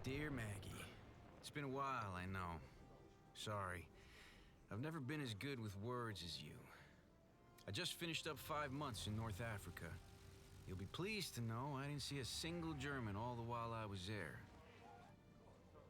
Dear Maggie, it's been a while, I know. Sorry. I've never been as good with words as you. I just finished up 5 months in North Africa. You'll be pleased to know I didn't see a single German all the while I was there.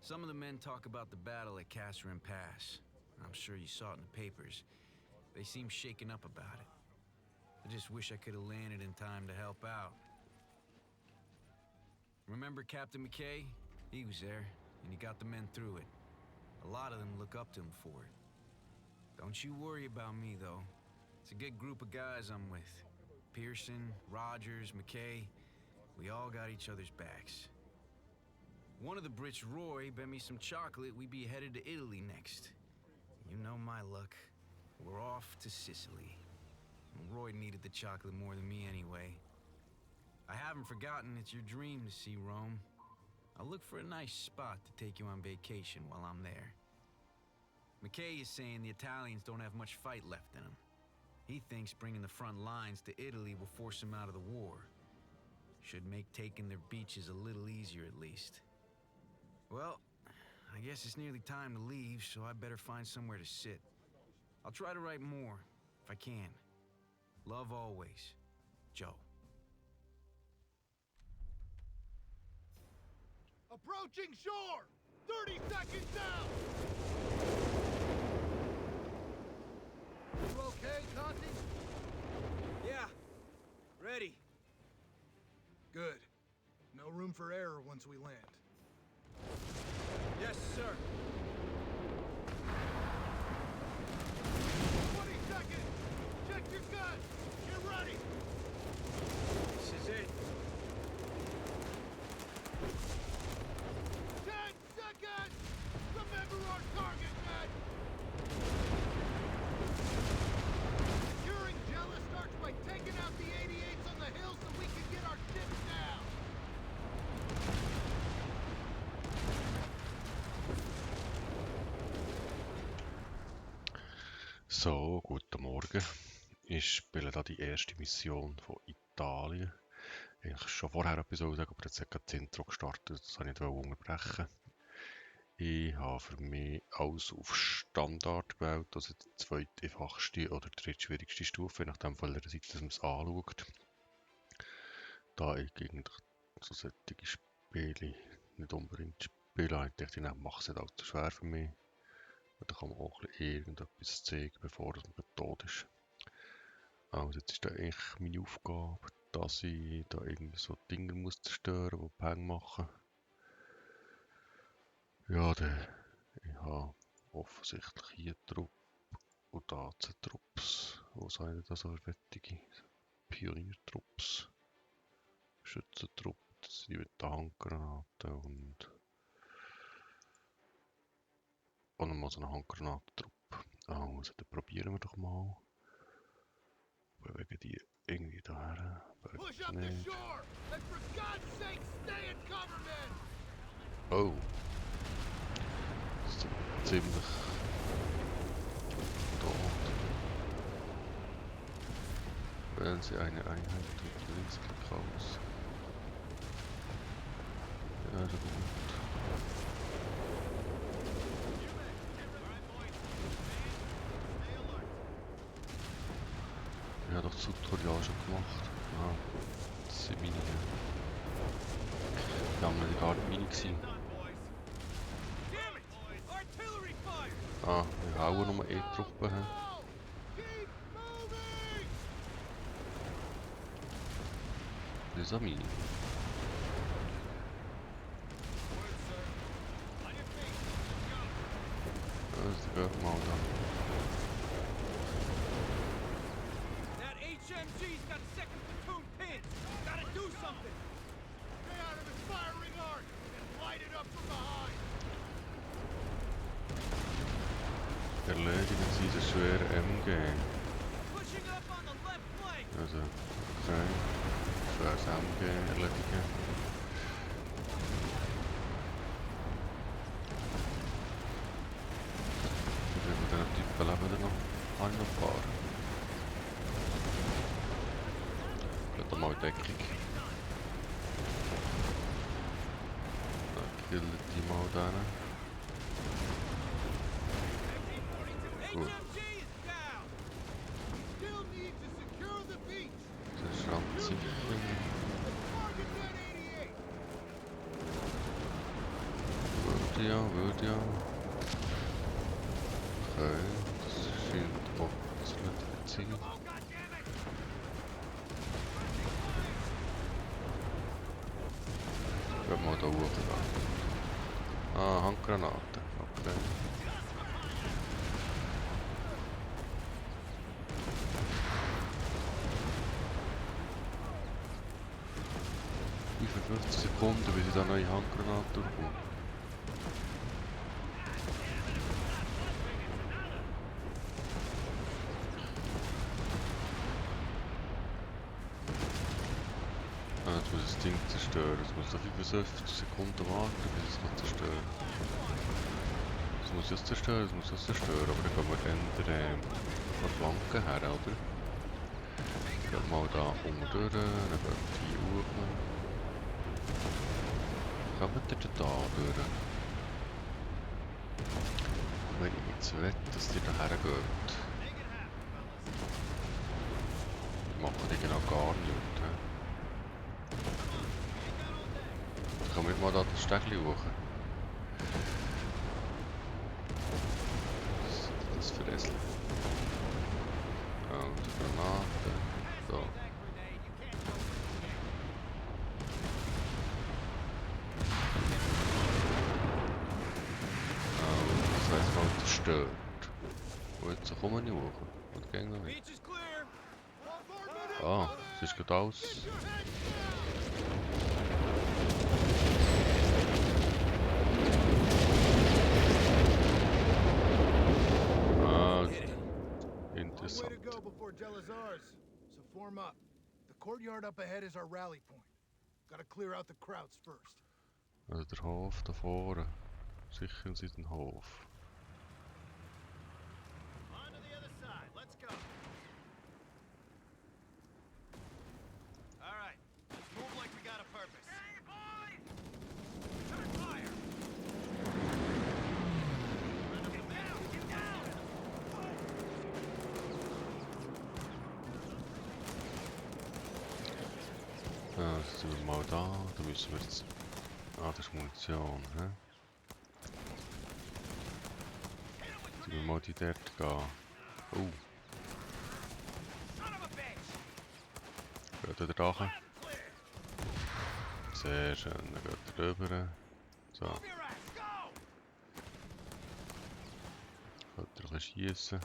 Some of the men talk about the battle at Kasserine Pass. I'm sure you saw it in the papers. They seem shaken up about it. I just wish I could have landed in time to help out. Remember Captain McKay? He was there, and he got the men through it. A lot of them look up to him for it. Don't you worry about me, though. It's a good group of guys I'm with. Pearson, Rogers, McKay. We all got each other's backs. One of the Brits, Roy, bet me some chocolate we'd be headed to Italy next. You know my luck. We're off to Sicily. Roy needed the chocolate more than me anyway. I haven't forgotten it's your dream to see Rome. I'll look for a nice spot to take you on vacation while I'm there. McKay is saying the Italians don't have much fight left in them. He thinks bringing the front lines to Italy will force them out of the war. Should make taking their beaches a little easier at least. Well, I guess it's nearly time to leave, so I better find somewhere to sit. I'll try to write more, if I can. Love always, Joe. Approaching shore! 30 seconds out! You okay, Conti? Yeah, ready. Good. No room for error once we land. Yes, sir. 20 seconds! Check your gun! Get ready! This is it. 10 seconds! Remember our target, men! Securing Jella starts by taking out the 88s on the hill so we can get our ships down! So, guten Morgen. Ich spiele da die erste Mission von Italien. Ich schon vorher etwas sagen, aber jetzt hat gerade das Intro gestartet, das wollte ich nicht unterbrechen. Ich habe für mich alles auf Standard gewählt, also die zweite einfachste oder drittschwierigste Stufe, je nachdem von welcher Seite man es anschaut. Da ich eigentlich so solche Spiele nicht unbedingt spiele, ich dachte, ich mache es nicht allzu schwer für mich. Da kann man auch irgendetwas zeigen, bevor man tot ist. Also jetzt ist da eigentlich meine Aufgabe, dass ich da irgendwie so Dinge muss zerstören, die Peng machen. Ja, ich habe offensichtlich hier Trupp und da 10 Trupps. Was habe ich da so fertige? Pioniertrupps, Schützentrupp, das sind die mit der Handgranate und nochmal so eine Handgranatentrupp. Also, dann probieren wir doch mal. Wegen die irgendwie daher. Push up the shore! And for God's sake, stay in cover, men! Oh. Das ist ziemlich tot. Wählen Sie eine Einheit und Linksklick aus. Ja, so gut. Ich habe doch das Tutorial schon gemacht. Ah, das sind meine. Die haben nicht gar nicht meine gewesen. Ah, wir haben auch nur E-Truppen. Keep moving! Das ist auch meine. Also, gehen wir mal da. That HMG's got second platoon pinned. Gotta do something. Stay out of his firing arc and light it up from behind! Erledigen Sie das schwere MG. Pushing up on the left flank. Also, okay. Schweres MG erledigen. Wie viel von diesen Typen leben denn noch? Habe ich noch ein paar. Geht da mal in Deckung. killen die mal dann. Gut, HMG is down! Still need to secure the beach. der Strand sichern. Target that 88. Würde ja. Okay, das scheint auch zu sein. Oh, goddammit! Gehen wir mal da hoch. Ah, Handgranaten. Okay. Für 50 Sekunden, bis ich da neue Handgranate durchkomme. Ah, jetzt muss ich das Ding zerstören. Jetzt muss ich da 55 Sekunden warten, bis ich es zerstören kann. Jetzt muss ich es zerstören, jetzt muss ich es zerstören. Aber dann gehen wir dann an die Flanke her, oder? Gehen wir mal da unten durch, dann gehen wir hier hoch. Kommt ihr da durch? Wenn ich jetzt wette, dass die da hergeht, machen die genau gar nichts. Dann können wir mal da das Stegli hoch. Das Verässeln. Und die Granate. So. Das heisst mal zerstört. Und jetzt kommen wir nicht hoch. Und gehen noch nicht. Beach is clear! Ah, es ist gerade aus. Ah, Long way to interessant. go before Jelazar's, so form up. The courtyard up ahead is our rally point. Gotta clear out the crowds first. Also der Hof da vorne. Sichern Sie den Hof. On to the other side. Let's go. All right. Let's move like we got a purpose. Hey, boys! Turn fire! Get down! Get down! Ja, jetzt sind wir mal da. Da müssen wir jetzt... Ah, das ist Munition, hä? Jetzt müssen wir mal die dort gehen. Oh, Son of a bitch! geht er da rein? Sehr schön, dann geht er rüber. So, Move your ass! Go! geht er ein bisschen schiessen.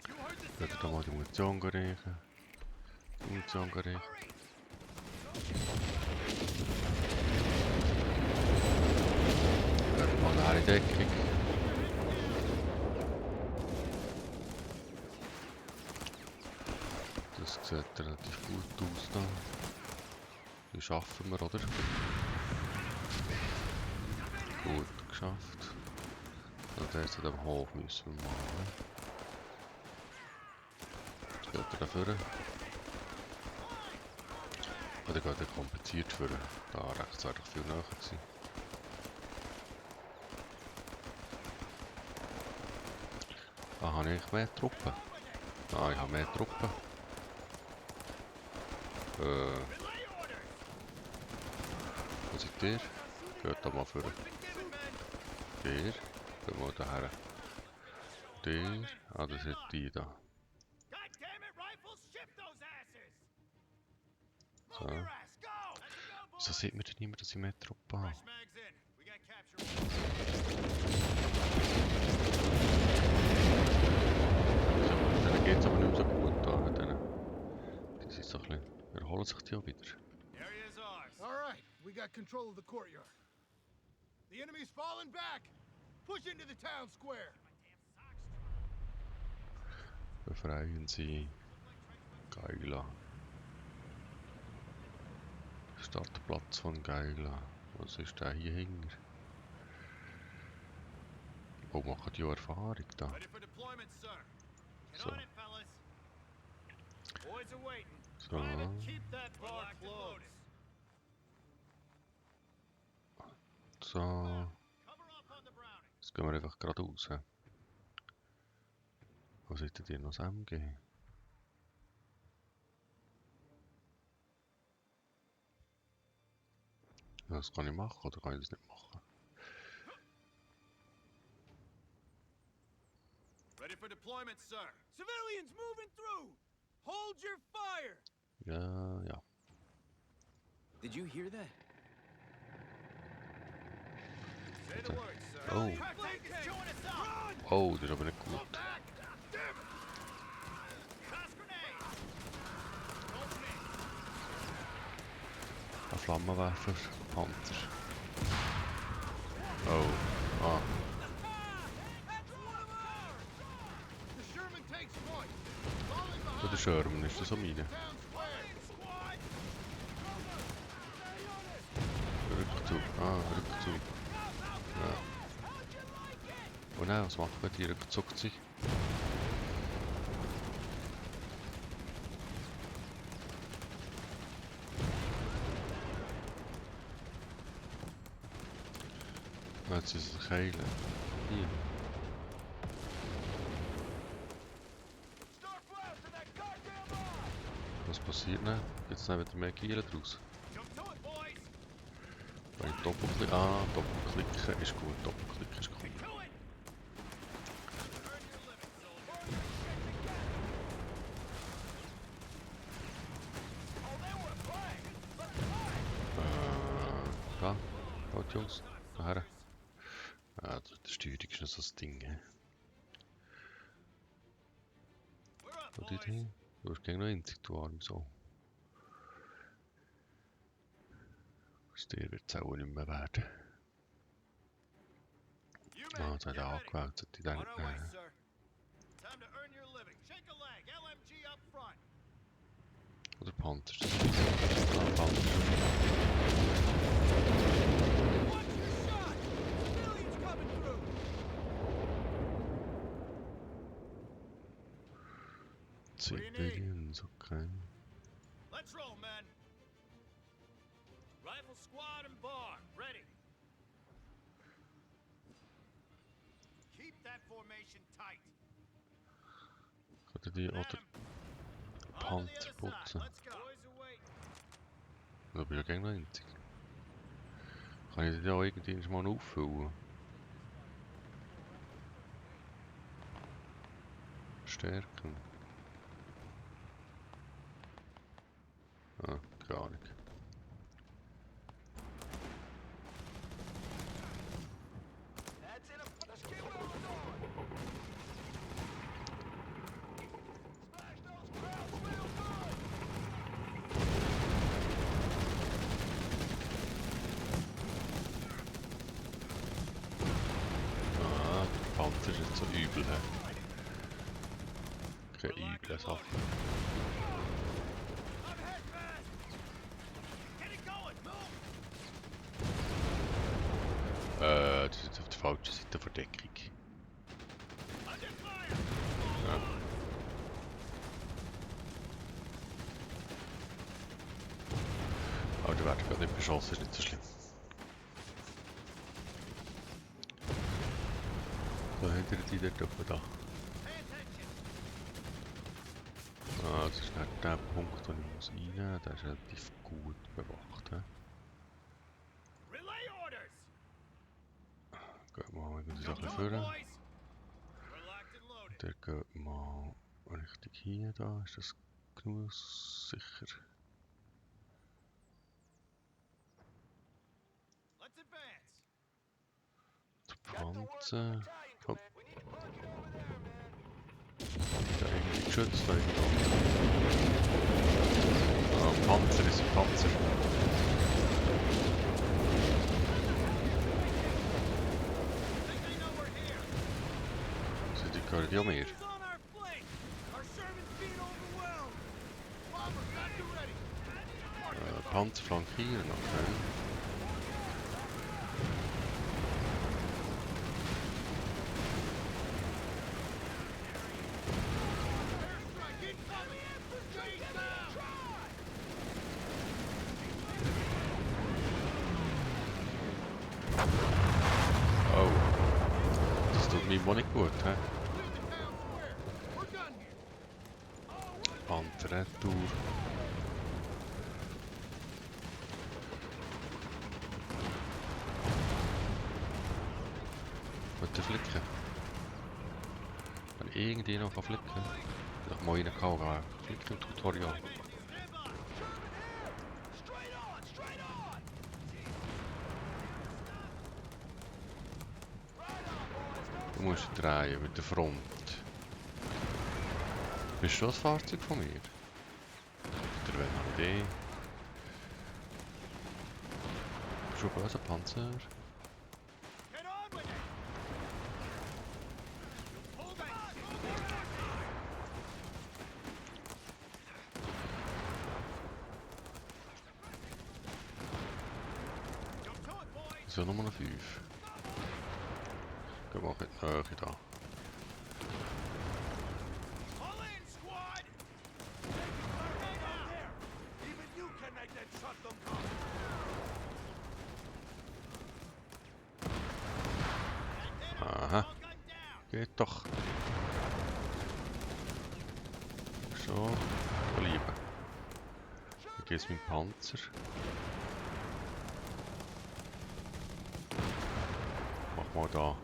You heard the Geht er da mal die Munition riechen. Die Munition riechen. Hurry! Geht er mal nachher in Deckung. Das sieht relativ gut aus da. Die schaffen wir, oder? Gut geschafft. So, der ist am Hof müssen wir machen. Jetzt geht er da vorne. Oder geht er kompliziert vorne? Da rechts wäre doch viel näher gewesen. Ah, habe ich mehr Truppen? Ah, ich habe mehr Truppen. Wo seid ihr? Geht da mal vor. Der. Gehen wir daher. Der. Ah, das sind die da. God damn it, rifles! Ship those asses! So. Move your ass! Go! Let's go, Wieso sieht man denn niemand, dass ich mehr Truppen habe? Fresh mags in. We got capture. Denen geht es aber nicht mehr so gut da. Die sind so ein bisschen... Erholen sich die auch wieder. Area is ours. All right, we got control of the courtyard. The enemy's falling back. Push into the town square. Befreien sie Geila. Startplatz von Geila. Was ist der hier hinter? Wo machen die auch Erfahrung da? Ready for deployment, sir. Get So. on it, fellas. Boys are waiting. So. Try to keep that bar closed. So. Jetzt gehen wir einfach geradeaus. Wo sollte ihr noch das MG? Das kann ich machen oder kann ich das nicht machen? Ready for deployment, sir. Civilians moving through. Hold your fire. Ja, ja. Did you hear that? Say the word, sir. Oh. Tank is chewing us up. Oh, das ist aber nicht gut. Toss grenade. Open Ein Flammenwerfer, Panzer. Oh, ah. The Sherman takes point. Falling Von behind. der Sherman ist das so meine. Town square. squad. Rückzug, Rückzug. Ja. Oh nein, was machen wir? Die rückzuckt sich. Jetzt ist es heilen. Hier. Was passiert denn? Jetzt nehmen wir mehr Kiele draus. Jump to it, boys. Wenn ich doppelklicken. Ah, doppelklicken ist gut. Doppelklicken ist gut. To it. Earn your living, soldier. Oh, they were playing. Da. Halt Jungs. Daher. Ah, die Steuerung ist noch so ein Ding. We're up, Wo die boys. hin? Du hast gegen noch einzig, du arm so. Aus dir wird es auch nicht mehr werden. You Ah, men, jetzt hat get er ready. angewählt. Sollte ich den On nicht our way, nehmen? sir. Time to earn your living. Shake a leg. LMG up front. Oder Panzer? Ah, Panzer. Watch your shot. Civilians coming through. Civilians, okay. Let's roll, men. Rifle squad and bar, ready. Keep that formation tight. Kann die oder On to the Panzer other side. putzen? Let's go. Boys are waiting. Da bin ich ja gegen noch einzig. Kann ich die da irgendwie mal auffüllen? Stärken. Ah, keine Ahnung. That's it. Let's keep moving on. Smash those crowds real good. Ah, der Panzer ist nicht so übel. He. Keine üble Sache. I'm head fast. Get it going. Move. Das ist jetzt auf der falschen Seite der Deckung. Under fire. Ja. Aber der wird gerade nicht beschossen, ist nicht so schlimm. So, hinter die dort oben da. Pay attention. Ah, das ist nicht der Punkt, wo ich muss rein muss. Der ist relativ gut bewacht. He. Relay orders. Geht mal irgendwie so ein Jump bisschen to it, vorne. boys. We're locked and loaded. Der geht mal richtig hier da. Ist das genug sicher? Let's advance. Der Panzer. Hopp. Der irgendwie geschützt da irgendwo. Ah, Panzer ist ein Panzer. Think they know we're here. Also die gehören ja mehr. Enemies on our flank. Our Sherman's being overwhelmed. Bomber, got you ready. Panzer flankieren, okay. Airstrike incoming. Chase down. Oh. Das tut mir wohl nicht gut, hä? Clear the town square. We're done here. Panzerretour. Wollt ihr flicken? Wenn irgendwie noch flicken kann. Doch mal rein flicken im Tutorial. Du musst drehen mit der Front. Bist du das Fahrzeug von mir? Der will noch den. Schon böse Panzer. Get on with it! Hold it! Jump to it, boys! So, Nummer 5. Gehen wir in die Nähe da. All in, squad! Hang on there! Even you can make that shot them come! Aha. All gun down! Geht doch. So, bleiben. Wie geht's mit dem Panzer? Mach mal da ein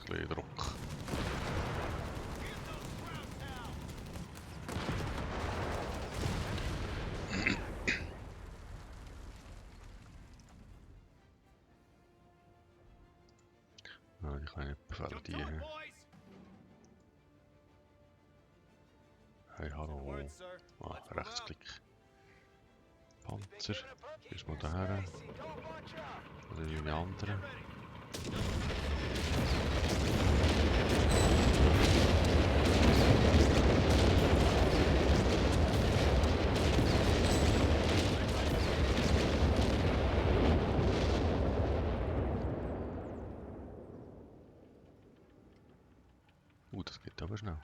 bisschen Druck. Ja, die kann ich nicht befehlen, Jump die to it, hier. boys! Hey, hallo. Word, sir. Ah, Let's move out. Rechtsklick. Panzer. Bis mal daher. Oder die anderen. Das geht aber schnell.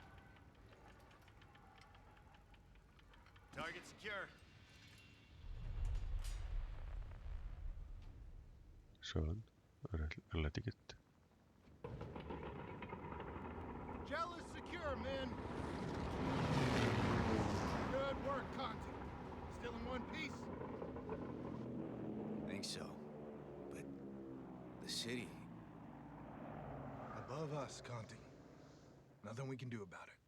Target secure. Schön. Erledigt. Gel is secure, men. Good work, Conti. Still in one piece? Think so. But the city. Above us, Conti. Nothing we can do about it.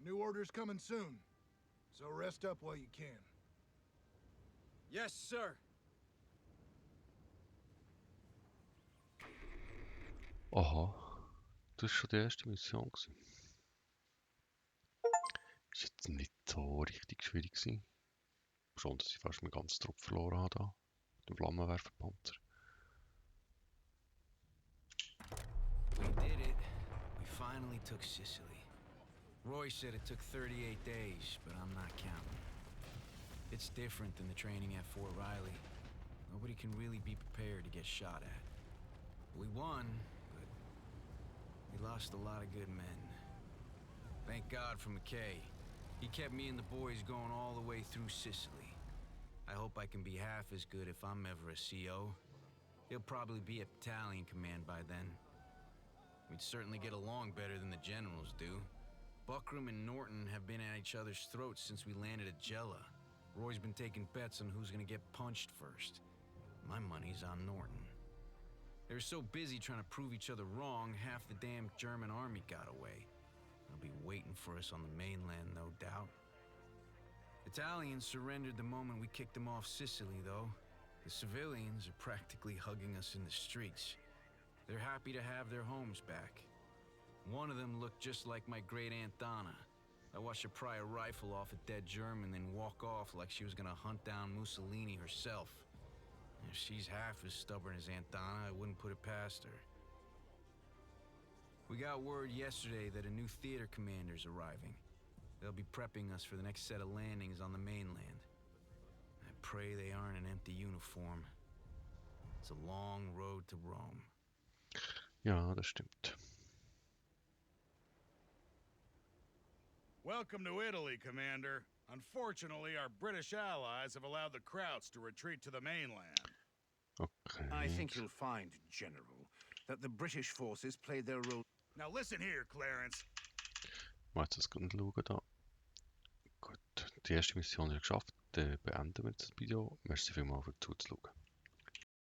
New orders coming soon, so rest up while you can. Yes, sir. Aha. Das war schon die erste Mission gewesen. Ist jetzt nicht so richtig schwierig gewesen. Schon, dass ich fast meinen ganzen Trupp verloren habe da. Mit dem Flammenwerferpanzer. We did it. We finally took Sicily. Roy said it took 38 days, but I'm not counting. It's different than the training at Fort Riley. Nobody can really be prepared to get shot at. We won, but we lost a lot of good men. Thank God for McKay. He kept me and the boys going all the way through Sicily. I hope I can be half as good if I'm ever a CO. He'll probably be at battalion command by then. We'd certainly get along better than the generals do. Buckram and Norton have been at each other's throats since we landed at Jella. Roy's been taking bets on who's gonna get punched first. My money's on Norton. They were so busy trying to prove each other wrong, half the damn German army got away. They'll be waiting for us on the mainland, no doubt. Italians surrendered the moment we kicked them off Sicily, though. The civilians are practically hugging us in the streets. They're happy to have their homes back. One of them looked just like my great-aunt Donna. I watched her pry a rifle off a dead German, then walk off like she was gonna hunt down Mussolini herself. If she's half as stubborn as Aunt Donna, I wouldn't put it past her. We got word yesterday that a new theater commander's arriving. They'll be prepping us for the next set of landings on the mainland. I pray they aren't an empty uniform. It's a long road to Rome. Ja, das stimmt. Welcome to Italy, Commander. Unfortunately, our British allies have allowed the Krauts to retreat to the mainland. I think Okay. you'll find, General, that the British forces played their role. Now listen here, Clarence. Mal jetzt das nicht schauen da. Gut, die erste Mission ist geschafft. Dann beenden wir das Video. Merci vielmals für zuzuschauen.